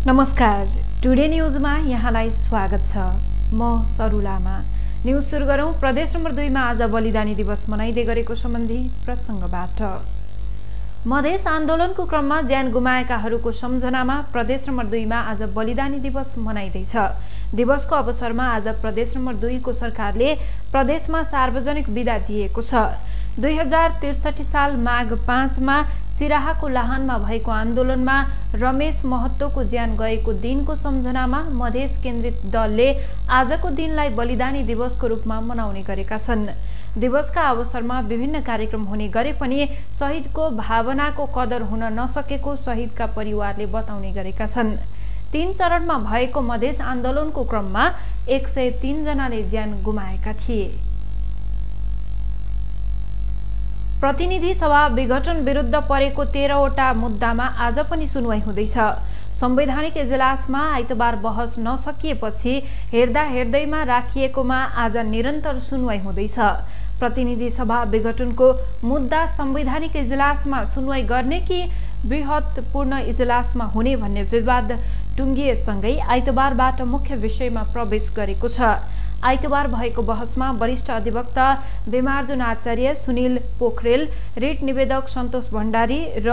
नमस्कार, टुडे न्यूजमा यहाँलाई स्वागत छ। म सरुलामा। न्यूज सुरु गरौं। प्रदेश नम्बर 2 मा आज बलिदानी दिवस मनाइदै गरेको सम्बन्धी प्रसंगबाट। मधेस आन्दोलनको क्रममा ज्यान गुमाएकाहरूको सम्झनामा प्रदेश नम्बर 2 मा आज बलिदानी दिवस मनाइदैछ। दिवसको अवसरमा आज प्रदेश नम्बर 2 को सरकारले प्रदेशमा सार्वजनिक बिदा दिएको छ। 2063 साल माघ 5 मा सिराहाको लाहानमा भएको आन्दोलनमा रमेश महतोको ज्यान गएको दिनको सम्झनामा मधेस केन्द्रित दलले आजको दिनलाई बलिदानी दिवसको रूपमा मनाउने गरेका छन्। दिवसका अवसरमा विभिन्न कार्यक्रम हुने गरे पनि शहीदको भावनाको कदर हुन नसकेको शहीदका परिवारले बताउने गरेका छन्। 3 चरणमा भएको मधेस आन्दोलनको क्रममा 103 जनाले ज्यान गुमाएका थिए। प्रतिनिधि सभा विघटन विरुद्ध परेको 13वटा मुद्दामा आज पनि सुनवाई हुँदैछ। संवैधानिक इजलासमा आइतबार बहस नसकिएपछि हेर्दैमा राखिएकोमा आज निरन्तर सुनवाई हुँदैछ। प्रतिनिधि सभा विघटनको मुद्दा संवैधानिक इजलासमा सुनवाई गर्ने कि बृहत्पूर्ण इजलासमा हुने भन्ने विवाद टुङ्गिएसँगै आइतबारबाट मुख्य विषयमा प्रवेश गरेको छ। आइतबार भएको बहसमा वरिष्ठ अधिवक्ता बिमार्जुन आचार्य, सुनिल पोखरेल, रिट निवेदक सन्तोष भण्डारी र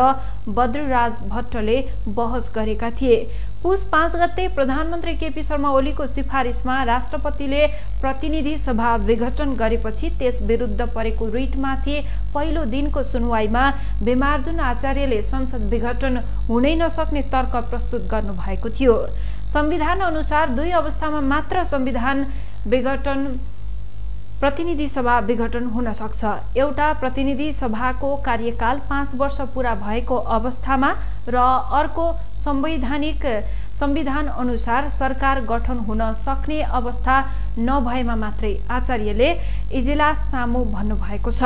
बद्रराज भट्टले बहस गरेका थिए। पुस 5 गते प्रधानमन्त्री केपी शर्मा ओलीको सिफारिसमा राष्ट्रपतिले प्रतिनिधि सभा विघटन गरेपछि त्यस विरुद्ध परेको रिटमाथि पहिलो दिनको सुनवाईमा बिमार्जुन आचार्यले संसद विघटन हुनै नसक्ने तर्क प्रस्तुत गर्नुभएको थियो। संविधान अनुसार 2 अवस्थामा मात्र संविधान विघटन प्रतिनिधि सभा विघटन हुन सक्छ। एउटा प्रतिनिधि सभाको कार्यकाल 5 वर्ष पूरा भएको अवस्थामा र अर्को संविधान अनुसार सरकार गठन हुन सक्ने अवस्था नभएमा मात्रै, आचार्यले इजलास सामु भन्नुभएको छ।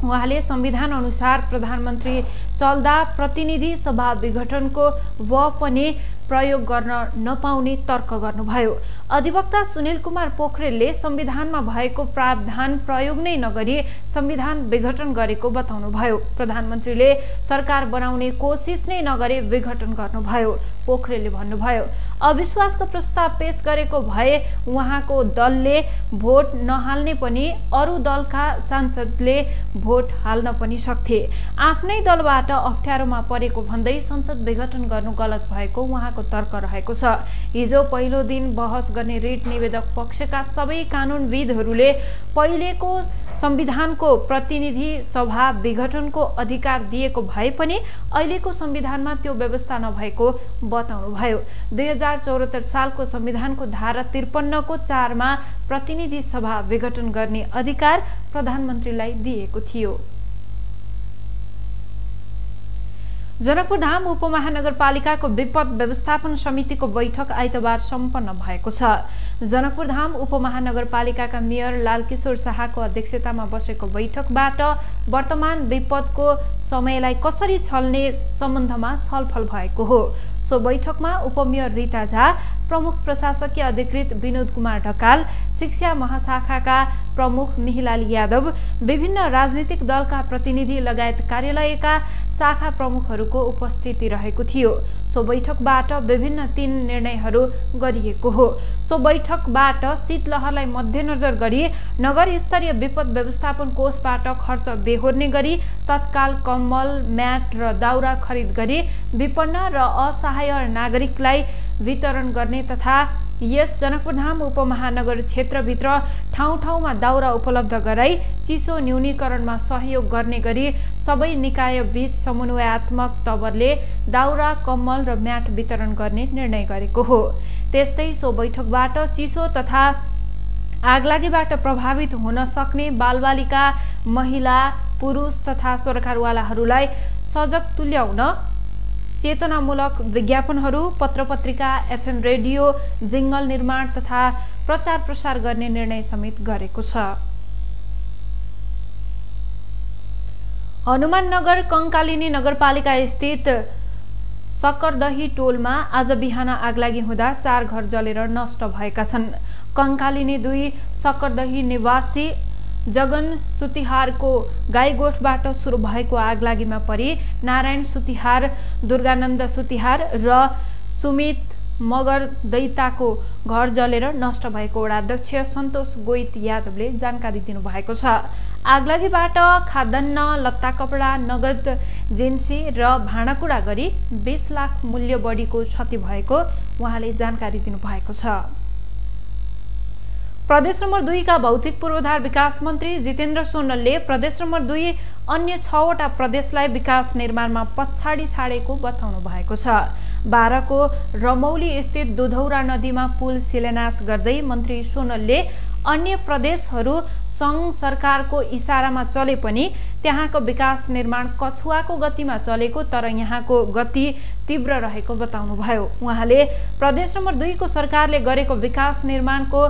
उहाँले संविधान अनुसार प्रधानमन्त्री चल्दा प्रतिनिधि सभा विघटनको व पनि प्रयोग गर्न नपाउने तर्क गर्नुभयो। अधिवक्ता सुनिल कुमार पोखरेलले संविधानमा भएको प्रावधान प्रयोग नै नगरी संविधान विघटन गरेको बताउनुभयो। प्रधानमन्त्रीले सरकार बनाउने कोसिस नै नगरे विघटन गर्नुभयो। पोखरेलले भन्नुभयो, अविश्वासको प्रस्ताव पेश गरेको भए उहाँको दलले भोट नहाल्ने पनि अरू दलका सांसदले भोट हाल्न पनि सक्थे। आफ्नै दलबाट अप्ठ्यारोमा परेको भन्दै संसद विघटन गर्नु गलत भएको उहाँको तर्क रहेको छ। हिजो पहिलो दिन बहस गर्ने रिट निवेदक पक्षका सबै कानुनविदहरूले पहिलेको संविधानको प्रतिनिधि सभा विघटनको अधिकार दिएको भए पनि अहिलेको संविधानमा त्यो व्यवस्था नभएको बताउनुभयो। 2074 सालको संविधानको धारा 53 को 4 मा प्रतिनिधि सभा विघटन गर्ने अधिकार प्रधानमन्त्रीलाई दिएको थियो। जनकपुरधाम उपमहानगरपालिकाको विपद व्यवस्थापन समितिको बैठक आइतबार सम्पन्न भएको छ। जनकपुरधाम उपमहानगरपालिकाका मेयर लालकिशोर शाहको अध्यक्षतामा बसेको बैठकबाट वर्तमान विपदको समयलाई कसरी छल्ने सम्बन्धमा छलफल भएको हो। सो बैठकमा उपमेयर रिता झा, प्रमुख प्रशासकीय अधिकृत विनोद कुमार ढकाल, शिक्षा महाशाखाका प्रमुख मिहिलाल यादव, विभिन्न राजनीतिक दलका प्रतिनिधि लगायत कार्यालयका शाखा प्रमुखहरूको उपस्थिति रहेको थियो। सो बैठकबाट विभिन्न 3 निर्णयहरू गरिएको हो। सो बैठकबाट शीतलहरलाई मध्यनजर गरी नगर स्तरीय विपद व्यवस्थापन कोषबाट खर्च बेहोर्ने गरी तत्काल कम्बल, म्याट र दाउरा खरिद गरी विपन्न र असहाय नागरिकलाई वितरण गर्ने तथा यस जनकपुरधाम उपमहानगर क्षेत्रभित्र ठाउँ-ठाउँमा दाउरा उपलब्ध गराई चिसो न्यूनीकरणमा सहयोग गर्ने गरी सबै निकाय बीच समन्वयात्मक तवरले दाउरा, कम्बल र म्याट वितरण गर्ने निर्णय गरेको हो। त्यस्तै सो बैठकबाट चिसो तथा आगलागीबाट प्रभावित हुन सक्ने बालबालिका, महिला, पुरुष तथा सरकारवालाहरूलाई सजग तुल्याउन चेतनामूलक विज्ञापनहरू, पत्रपत्रिका, एफएम रेडियो, जिङ्गल निर्माण तथा प्रचार प्रसार गर्ने निर्णय समेत गरेको छ। हनुमाननगर कंकालिनी नगरपालिका स्थित सक्करदही टोलमा आज बिहान आगलागी हुँदा 4 घर जलेर नष्ट भएका छन्। कंकालिनी 2 सक्करदही निवासी जगन सुतिहारको गाईगोठबाट सुरु भएको आगलागीमा परि नारायण सुतिहार, दुर्गानन्द सुतिहार र सुमित मगर दैताको घर जलेर नष्ट भएको वडा अध्यक्ष सन्तोष गोइत यादवले जानकारी दिनुभएको छ। आगलागीबाट खाद्यान्न, लत्ता कपडा, नगद जिन्सी र भाँडाकुँडा गरी 20 लाख मूल्य बढीको क्षति भएको उहाँले जानकारी दिनुभएको छ। प्रदेश नम्बर 2 का भौतिक पूर्वाधार विकास मन्त्री जितेन्द्र सोनलले प्रदेश नम्बर 2 अन्य 6 वटा प्रदेशलाई विकास निर्माणमा पछाडि छाडेको बताउनु भएको छ। बाराको रमौली स्थित दुधौरा नदीमा पुल शिलान्यास गर्दै मन्त्री सोनलले अन्य प्रदेशहरू सङ्घ सरकारको इसारामा चले पनि त्यहाँको विकास निर्माण कछुवाको गतिमा चलेको तर यहाँको गति तीव्र रहेको बताउनुभयो। उहाँले प्रदेश नम्बर 2 को सरकारले गरेको विकास निर्माणको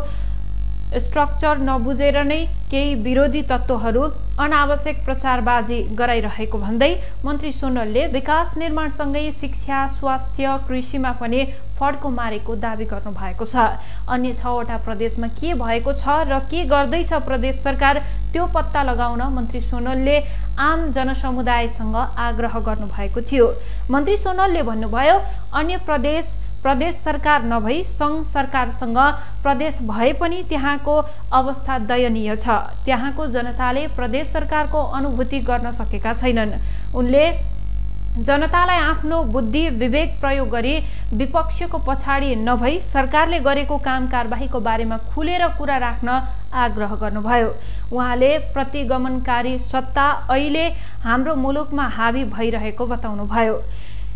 स्ट्रक्चर नबुझेर नै केही विरोधी तत्त्वहरू अनावश्यक प्रचारबाजी गराइरहेको भन्दै मन्त्री सोनलले विकास निर्माणसँगै शिक्षा, स्वास्थ्य, कृषिमा पनि फड्को मारेको दावी गर्नुभएको छ। अन्य 6 वटा प्रदेशमा के भएको छ र के गर्दैछ प्रदेश सरकार त्यो पत्ता लगाउन मन्त्री सोनलले आम जनसमुदायसँग आग्रह गर्नुभएको थियो। मन्त्री सोनलले भन्नुभयो, अन्य प्रदेश सरकार नभई सङ्घ सरकारसँग प्रदेश भए पनि त्यहाँको अवस्था दयनीय छ। त्यहाँको जनताले प्रदेश सरकारको अनुभूति गर्न सकेका छैनन्। उनले जनतालाई आफ्नो बुद्धि विवेक प्रयोग गरी विपक्षको पछाडि नभई सरकारले गरेको काम कारबाहीको बारेमा खुलेर कुरा राख्न आग्रह गर्नुभयो। उहाँले प्रतिगमनकारी सत्ता अहिले हाम्रो मुलुकमा हावी भइरहेको बताउनुभयो।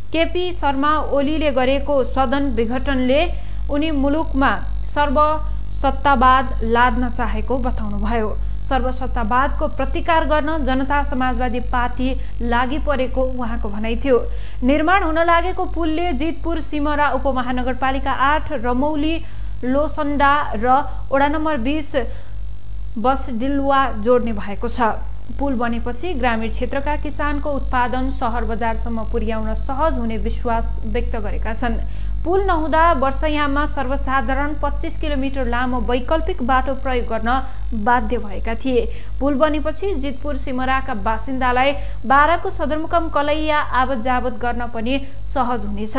केपी शर्मा ओलीले गरेको सदन विघटनले उनी मुलुकमा सर्वसत्तावाद लाद्न चाहेको बताउनुभयो। सर्वसत्तावादको प्रतिकार गर्न जनता समाजवादी पार्टी लागि परेको उहाँको भनाइ थियो। निर्माण हुन लागेको पुलले जितपुर सिमरा उपमहानगरपालिका 8 रमौली लोसन्डा र वडा नम्बर 20 बसडिल्वा जोड्ने भएको छ। पुल बनेपछि ग्रामीण क्षेत्रका किसानको उत्पादन सहर बजारसम्म पुर्याउन सहज हुने विश्वास व्यक्त गरेका छन्। पुल नहुँदा वर्षयाममा सर्वसाधारण 25 किलोमिटर लामो वैकल्पिक बाटो प्रयोग गर्न बाध्य भएका थिए। पुल बनेपछि जितपुर सिमराका बासिन्दालाई बाराको सदरमुकाम कलैया आवत जावत गर्न पनि सहज हुनेछ।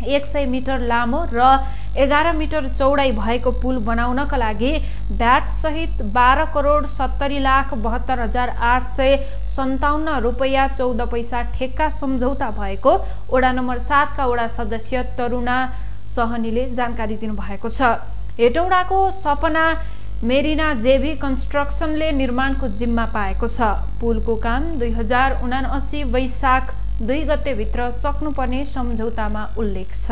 100 मिटर लामो र 11 मिटर चौडाइ भएको पुल बनाउनका लागि भ्याट सहित 12,70,72,857 रुपैयाँ 14 पैसा ठेक्का सम्झौता भएको वडा नम्बर 7 का वडा सदस्य तरुणा सहनीले जानकारी दिनुभएको छ। हेटौडाको सपना मेरिना जेभी कन्स्ट्रक्सनले निर्माणको जिम्मा पाएको छ। पुलको काम 2079 वैशाख 2 गते भित्र सक्नुपर्ने सम्झौतामा उल्लेख छ।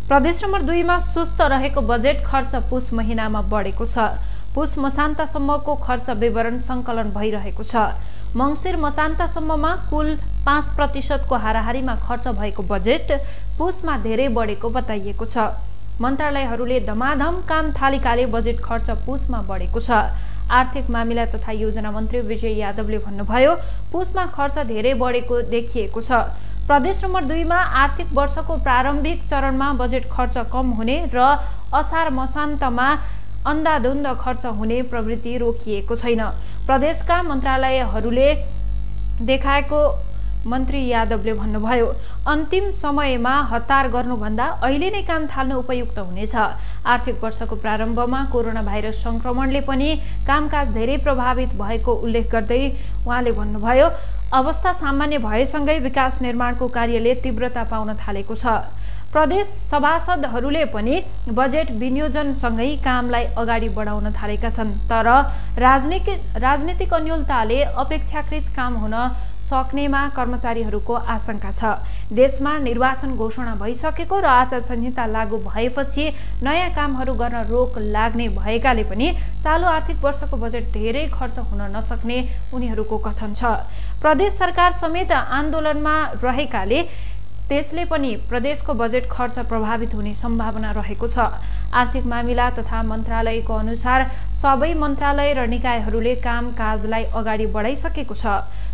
प्रदेश नम्बर 2 मा सुस्त रहेको बजेट खर्च पुस महिनामा बढेको छ। पुस मसान्तसम्मको खर्च विवरण सङ्कलन भइरहेको छ। मङ्सिर मसान्तसम्ममा कुल 5% को हाराहारीमा खर्च भएको बजेट पुसमा धेरै बढेको बताइएको छ। मन्त्रालयहरूले धमाधम काम थालेकाले बजेट खर्च पुसमा बढेको छ। आर्थिक मामिला तथा योजना मन्त्री विजय यादवले भन्नुभयो, पुसमा खर्च धेरै बढेको देखिएको छ। प्रदेश नम्बर 2 मा आर्थिक वर्षको प्रारम्भिक चरणमा बजेट खर्च कम हुने र असार मसान्तमा अन्धाधुन्ध खर्च हुने प्रवृत्ति रोकिएको छैन। प्रदेशका मन्त्रालयहरूले देखाएको मन्त्री यादवले भन्नुभयो, अन्तिम समयमा हतार गर्नुभन्दा अहिले नै काम थाल्नु उपयुक्त हुनेछ। आर्थिक वर्षको प्रारम्भमा कोरोना भाइरस संक्रमणले पनि कामकाज धेरै प्रभावित भएको उल्लेख गर्दै उहाँले भन्नुभयो, अवस्था सामान्य भएसँगै विकास निर्माणको कार्यले तीव्रता पाउन थालेको छ। प्रदेश सभासदहरूले पनि बजेट विनियोजनसँगै कामलाई अगाडि बढाउन थालेका छन्। तर राजनीतिक अन्योलताले अपेक्षाकृत काम हुन सक्नेमा कर्मचारीहरूको आशंका छ। देशमा निर्वाचन घोषणा भइसकेको र आचार संहिता लागू भएपछि नयाँ कामहरू गर्न रोक लाग्ने भएकाले पनि चालु आर्थिक वर्षको बजेट धेरै खर्च हुन नसक्ने उनीहरूको कथन छ। प्रदेश सरकार समेत आन्दोलनमा रहेकाले त्यसले पनि प्रदेशको बजेट खर्च प्रभावित हुने सम्भावना रहेको छ। आर्थिक मामिला तथा मन्त्रालयको अनुसार सबै मन्त्रालय र निकायहरूले कामकाजलाई अगाडि बढाइसकेको छ।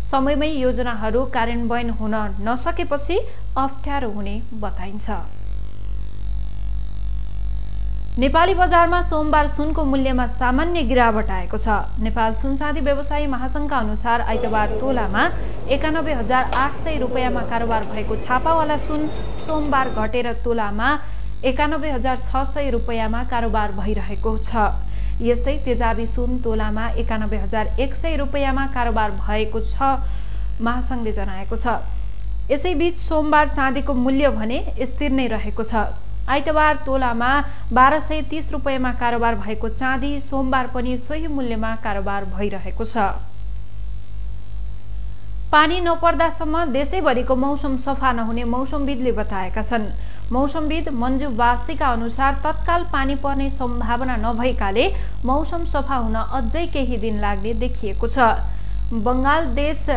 समयमै योजनाहरू कार्यान्वयन हुन नसकेपछि अप्ठ्यारो हुने बताइन्छ। नेपाली बजारमा सोमबार सुनको मूल्यमा सामान्य गिरावट आएको छ। नेपाल सुनचाँदी व्यवसायी महासंघका अनुसार आइतबार तोलामा 91,800 रुपैयाँमा कारोबार भएको छापावाला सुन सोमबार घटेर तोलामा 91,600 रुपैयाँमा कारोबार भइरहेको छ। यस्तै तेजाबी सुन तोलामा 91,100 रुपैयाँमा कारोबार भएको छ महासंघले जनाएको छ। यसैबीच सोमबार चाँदीको मूल्य भने स्थिर नै रहेको छ। आइतबार तोलामा 1230 रुपैयाँमा कारोबार भएको चाँदी सोमबार पनि सोही मूल्यमा कारोबार भइरहेको छ। पानी नपर्दासम्म देशैभरिको मौसम सफा नहुने मौसमविदले बताएका छन्। मौसमविद मन्जु बासीका अनुसार तत्काल पानी पर्ने सम्भावना नभएकाले मौसम सफा हुन अझै केही दिन लाग्ने देखिएको छ। बंगाल देश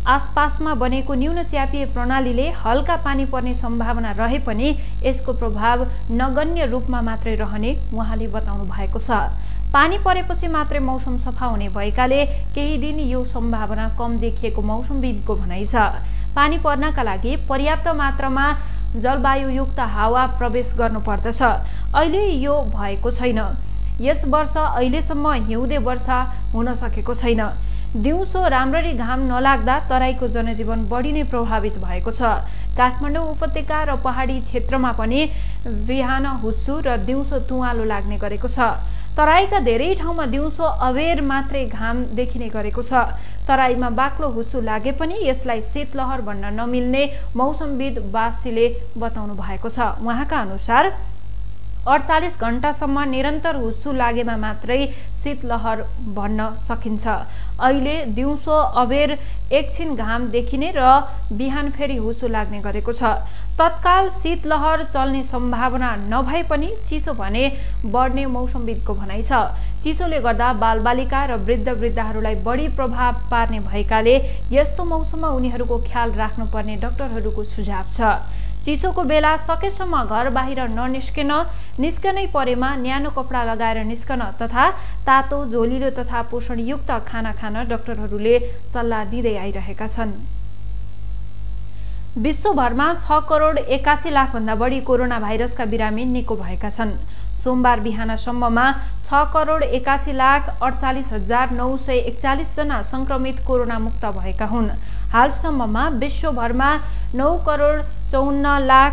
आसपासमा बनेको न्यून च्यापीय प्रणालीले हल्का पानी पर्ने सम्भावना रहे पनि यसको प्रभाव नगण्य रूपमा मात्रै रहने उहाँले बताउनु भएको छ। पानी परेपछि मात्रै मौसम सफा हुने भएकाले केही दिन यो सम्भावना कम देखिएको मौसमविदको भनाइ छ। पानी पर्नका लागि पर्याप्त मात्रामा जलवायुयुक्त हावा प्रवेश गर्नुपर्दछ। अहिले यो भएको छैन। यस वर्ष अहिलेसम्म हिउँदे वर्षा हुन सकेको छैन। दिउँसो राम्ररी घाम नलाग्दा तराईको जनजीवन बढी नै प्रभावित भएको छ। काठमाडौँ उपत्यका र पहाडी क्षेत्रमा पनि बिहान हुस्सु र दिउँसो तुवालो लाग्ने गरेको छ। तराईका धेरै ठाउँमा दिउँसो अबेर मात्रै घाम देखिने गरेको छ। तराईमा बाक्लो हुस्सु लागे पनि यसलाई शीतलहर भन्न नमिल्ने मौसमविद बासीले बताउनु भएको छ। उहाँका अनुसार 48 घण्टासम्म निरन्तर हुस्सु लागेमा मात्रै शीतलहर भन्न सकिन्छ। अहिले दिउँसो अबेर एकछिन घाम देखिने र बिहान फेरि हुस्सु लाग्ने गरेको छ। तत्काल शीतलहर चल्ने सम्भावना नभए पनि चिसो भने बढ्ने मौसमविदको भनाइ छ। चिसोले गर्दा बालबालिका र वृद्धवृद्धाहरूलाई बढी प्रभाव पार्ने भएकाले यस्तो मौसममा उनीहरूको ख्याल राख्नुपर्ने डाक्टरहरूको सुझाव छ। चिसोको बेला सकेसम्म घर बाहिर निस्कनै परेमा न्यानो कपडा लगाएर निस्कन तथा तातो झोलिलो तथा पोषणयुक्त खाना खान डाक्टरहरूले सल्लाह दिँदै आइरहेका छन्। विश्वभरमा 6 करोड 81 लाख भन्दा बढी कोरोना भाइरसका बिरामी निको भएका छन्। सोमबार बिहानसम्ममा 6 करोड 81 लाख 48,941 जना संक्रमित कोरोना मुक्त भएका हुन्। हालसम्ममा विश्वभरमा 9 करोड 54 लाख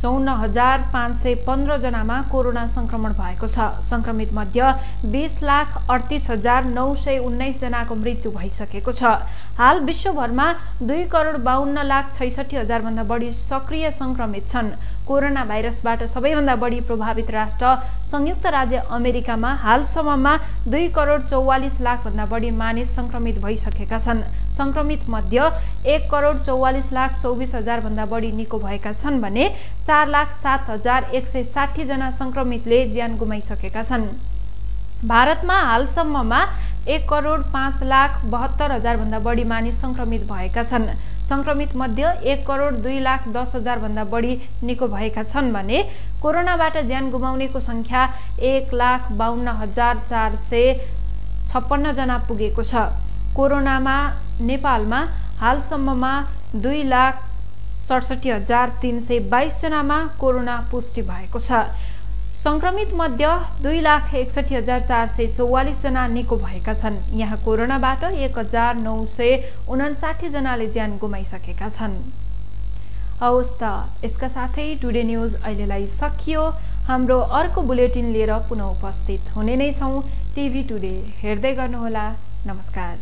54,515 जनामा कोरोना संक्रमण भएको छ। संक्रमित मध्ये 20,38,919 जनाको मृत्यु भइसकेको छ। हाल विश्वभरमा 2 करोड 52 लाख 66 हजार भन्दा बढी सक्रिय संक्रमित छन्। कोरोना भाइरसबाट सबैभन्दा बढी प्रभावित राष्ट्र संयुक्त राज्य अमेरिकामा हालसम्ममा 2 करोड 44 लाख भन्दा बढी मानिस संक्रमित भइसकेका छन्। संक्रमित मध्ये 1 करोड 44 लाख 24 हजार भन्दा बढी निको भएका छन् भने 4,07,160 जना संक्रमितले ज्यान गुमाइसकेका छन्। भारतमा हालसम्ममा 1 करोड 5 लाख 72 हजार भन्दा बढी मानिस संक्रमित भएका छन्। संक्रमित मध्ये 1 करोड 2 लाख 10 हजार भन्दा बढी निको भएका छन् भने कोरोनाबाट ज्यान गुमाउनेको संख्या 1,52,456 जना पुगेको छ। कोरोनामा नेपालमा हालसम्ममा 2,67,322 जनामा कोरोना पुष्टि भएको छ। संक्रमित मध्ये 2,61,444 जना निको भएका छन्। यहाँ कोरोनाबाट 1,959 जनाले ज्यान गुमाइसकेका छन्। हवस् त यसका साथै टुडे न्यूज अहिलेलाई सकियो। हाम्रो अर्को बुलेटिन लिएर पुनः उपस्थित हुने नै छौं। टिभी टुडे हेर्दै गर्नुहोला। नमस्कार।